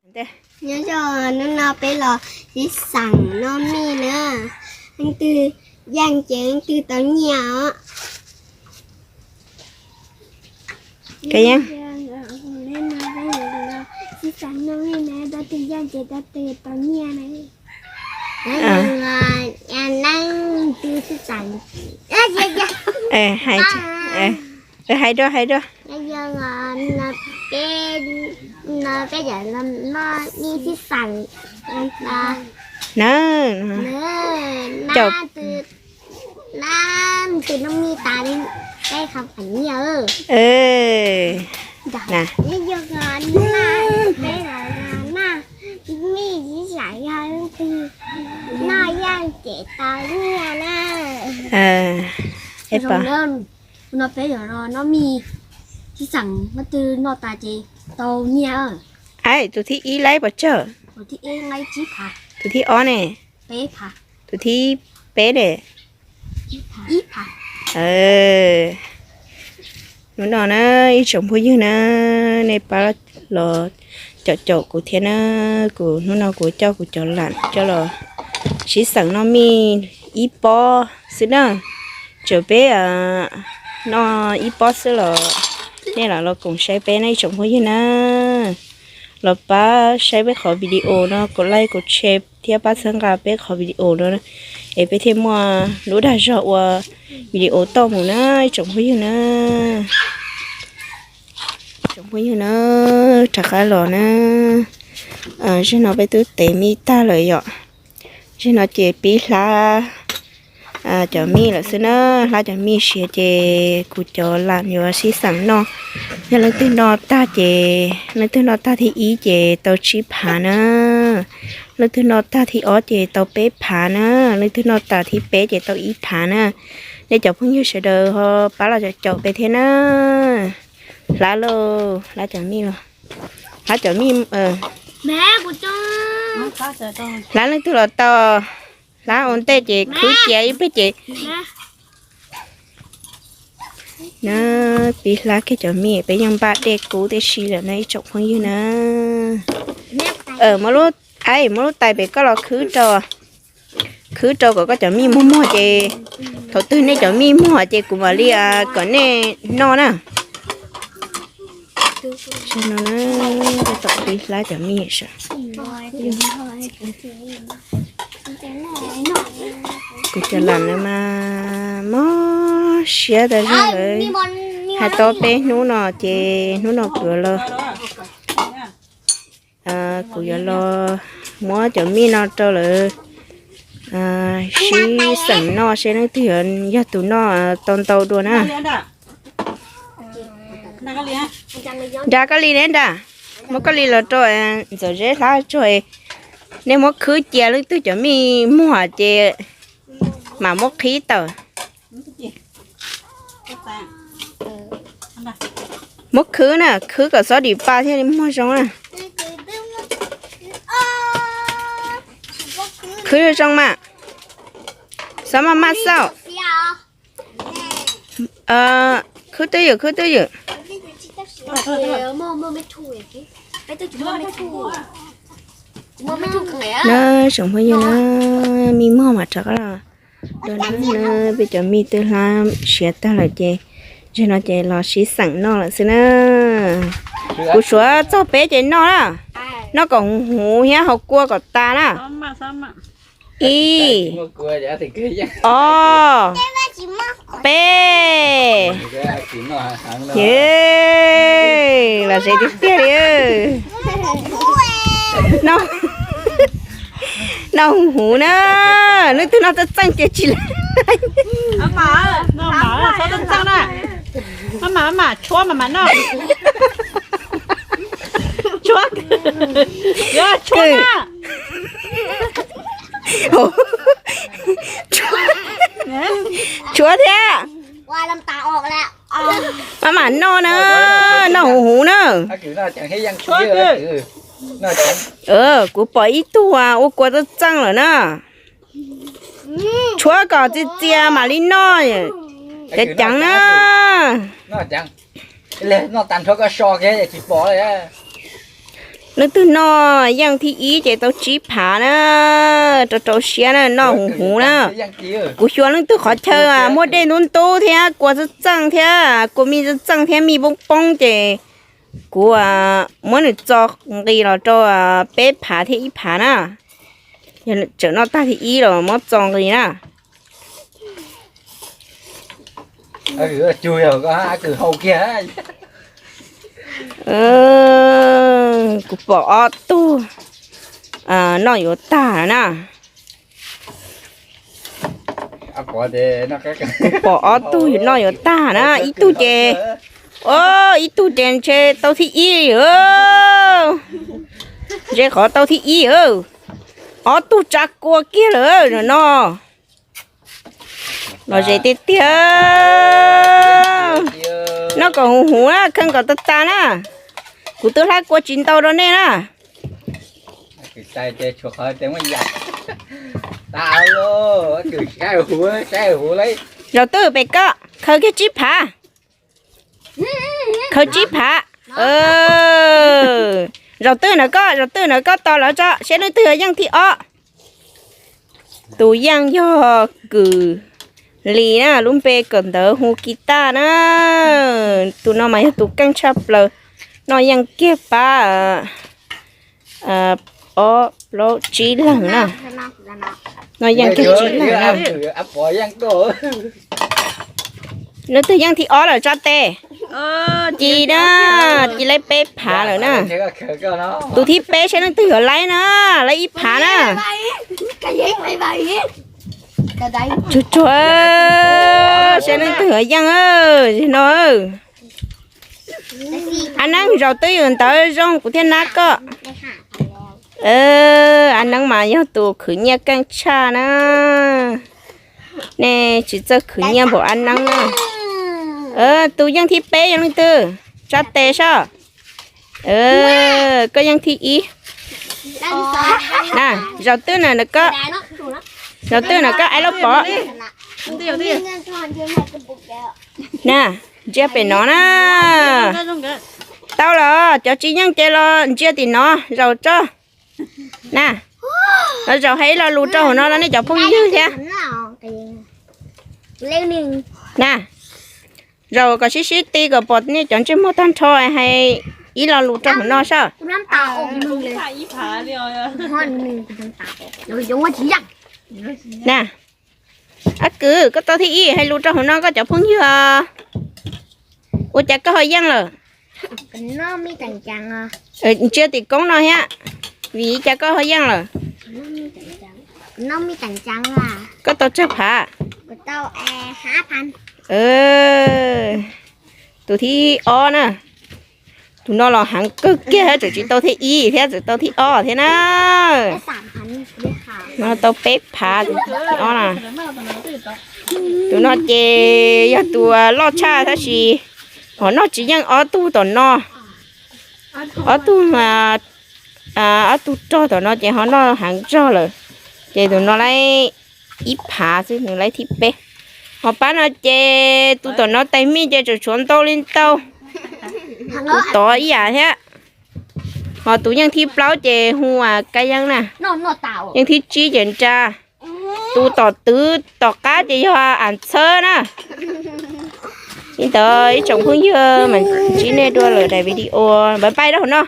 Nyob zoo, hnub no peb los sib xeem noj mij na. Leej twg yeej ces leej twg tau nyiaj os. Sib xeem noj mij na, tab twg yeej ces tab twg tau nyiaj na. Leej twg sib xeem, hais dua, hais dua. Peb, peb cov noj mij sib xeem na, nab twg noj mij tas li, peb qhov phem nyiaj. Nab, peb los noj mij sib xeem, yog leej twg noj yeej ces tau nyiaj na. Hnub no peb los noj mij sib xeem, leej twg noj tas ces tau nyiaj. Aib, tus thib ib laib pes tsawg? Tus thib ob ne? Tus thib peb ne? Hnub no na, ib tsoom phooj ywg na, nej pab los caum caum kuv thiab na. Kuv hnub no kuv coj kuv cov lam coj los sib xeem noj mij ib pob xwb na. Tsuas peb noj ib pob xwb los nej los los koom saib peb na ib tsoom phooj ywg na. Los pab saib peb qhov video no, kom like, kom share thiab pab txhawb nqa peb qhov video no, es peb thiaj muaj lub dag zog ua video toj mus na ib tsoom phooj ywg na. Tsoom phooj ywg na, rov qab los na. Zaum no peb twb tev mij tag lawm yom. Zaum no ces pib hlab cov mij lawm xwb na. Hlab cov mij siav ces kuv cov lam yuav sib xeem noj. Yog leej twg noj tag ces, leej twg noj tag thib ib ces tau tsib phav na. Leej twg noj tag thib ob ces tau peb phav na. Leej twg noj tas thib peb ces tau ib phav na. Nej cov phooj ywg sawv daws ho pab los caum caum peb thiab na. Hlab lauj, hlab cov mij lauj. Hlab cov mij, hlab leej twg los tau. Hlab ua ntej ces khwb cia ib pliag ces na. Pib hlab kiag cov mij, peb yeej npaj dej kub tib si lawm na ib tsoom phooj ywg na. Muab lub, muab lub tais pem koj los khwb rau, khwb rau kom koj cov mij muag muag ces thaum twg nej cov mij muag ces kuv mam li kom nej noj na. Tam no na, tab tom pib hlab cov mij. Kuv cov lam no mas mob siab tas zog lawm. Hais tau peb hnub no ces hnub no kuv yuav los, kuv yuav los muab cov mij no rau lawv sib xeem noj seb leej twg yog tus noj tau ntau dua na. Nrad koj li ne nrad, muab koj li los rau Ntxawm Zeb hlab tso. Nej muab khwb cia leej twg cov mij muag ces mam muab qhib tawm. Muab khwb na, khwb kom xob dim pa thiaj li muag zoo na. Khwb zoo mas, xob maj maj xauj. Khwb twj ywm, khwb twj ywm. Na tsoom phooj ywg na, mij muag mas rov qab los dua na. Peb cov mij twb hlab siav tag lawm ces, zaum no ces los sib xeem noj lawm xwb na. Kuv suav txog peb ces noj na, noj kom huv huv thiab haus kua kom tas na. Ib, ob, peb. Los ze tiag tiag li. Noj huv huv na, leej twg noj txaj txeej ces tsis laj. Tshuab mas mas noj. Tshuab, tshuab na. Tshuab thiab. Mas mas noj na, noj huv huv na. Kuv pom ib tug ua kua txaj txeej lawm na. Tshuab kom txias txias mam li noj. Ceev ceev na. Noj tas nrho koj so kiag tsis pom li. Leej twg noj yeej thib ib ces tau tsib phav na, rau rau siab na, noj huv huv na. Kuv xyuas leej twg qhov chaw muaj dej ntub ntub thiab kua txeej txeej thiab kua mij txeej txeej thiab mij poob poob ces kuv muab nws txo nqis los rau peb phav thiab ib phav na. Yog tseem noj tag thib ib los muab txo nqis na. Kuv pom ob tug noj yuav tag na. Kuv pom ob tug noj yuav tag na, ib tug ces, o, ib tug ces ntshe tau thib ib li. Ntshe qhov tau thib ib. Ob tug tsa kua kiag lawm no. Lom zem tiag tiag. Noj kom huv huv na, kheej kom tas tas na. Kuv twb hlab kua tsis ntau rau nej na. Zaum twg pem koj khaws kiag tsib phav. Khaws tsib phav. Zaum twg na koj, zaum twg na koj tos lawv tso seb leej twg yeej thib ob. Tus yeej yog Kwm Lis na, lub npe kawm ntawv hu Kitaj na. Tus no mas yog tus keej tshaj plaws, noj yeej kiag pab ob plaub tsib leeg na. Noj yeej kiag tsib leeg na. Leej twg yeej thib ob lawm tso tes. Ci na, ci laib peb phav lawm na. Tus thib peb seb leej twg yuav laib na, laib ib phav na. Tsuag tsuag, seb leej twg yuav yeej no. Ab Neeb, zaum twg yus ntawv zoo kuv thiaj nab koj. Ab Neeb mas yog tus khwv nyiaj keej tshaj na. Nej tsis txawj khwv nyiaj npaum Ab Neeb na. Tus yeej thib peb yog leej twg? Tso tes soj. Koj yeej thib ib. Na, zaum twg na, zaum twg na koj aib lub pov. Na, ntsia pem no na. Tau los cov tsis yeej ces los ntsia tim no zaum tso. Na, los zaum hais ib lo lus rau hauv no rau nej cov phooj ywg thiab. Na, zaum kom sib sib ti kom pom nej cov ntsej muag tag nrho, hais ib lo lus rau hauv no soj. Na, Ab Kwm, koj tau thib ib, hais lus rau hauv no koj cov phooj ywg os. Ua cas koj ho yeej lawm? Ntsia tim koob no thiab, vim li cas koj ho yeej lawm? Koj tau tsawg phav? Tus thib ob na. Tus no los heev kawg kiag, tseem tsis tau thib ib thiab, tseem tau thib ob thiab na. No tau peb phav, tus thib ob na. Tus no ces yog tus loj tshaj tab sis hov noj tsis yeej ob tug tom no. Ob tug, ob tug rog tom no ces ho noj heev zog lawm. Ces tus no laib ib phav xwb, nws laib thib peb. Ho pab no ces tus tom no tais mij ces tseem tshuav ntau li ntau. Tus tod ib yam thiab. Ho tus yeej thib plaub ces hu Kab Yeeb na. Yeej thib tsib ces Nra. Tus tom twv tom qab ces yog Am Txhawb na. Li ntawd ib tsoom phooj ywg, mam ntsib nej dua lwm daim video. Bye bye rau hauv no.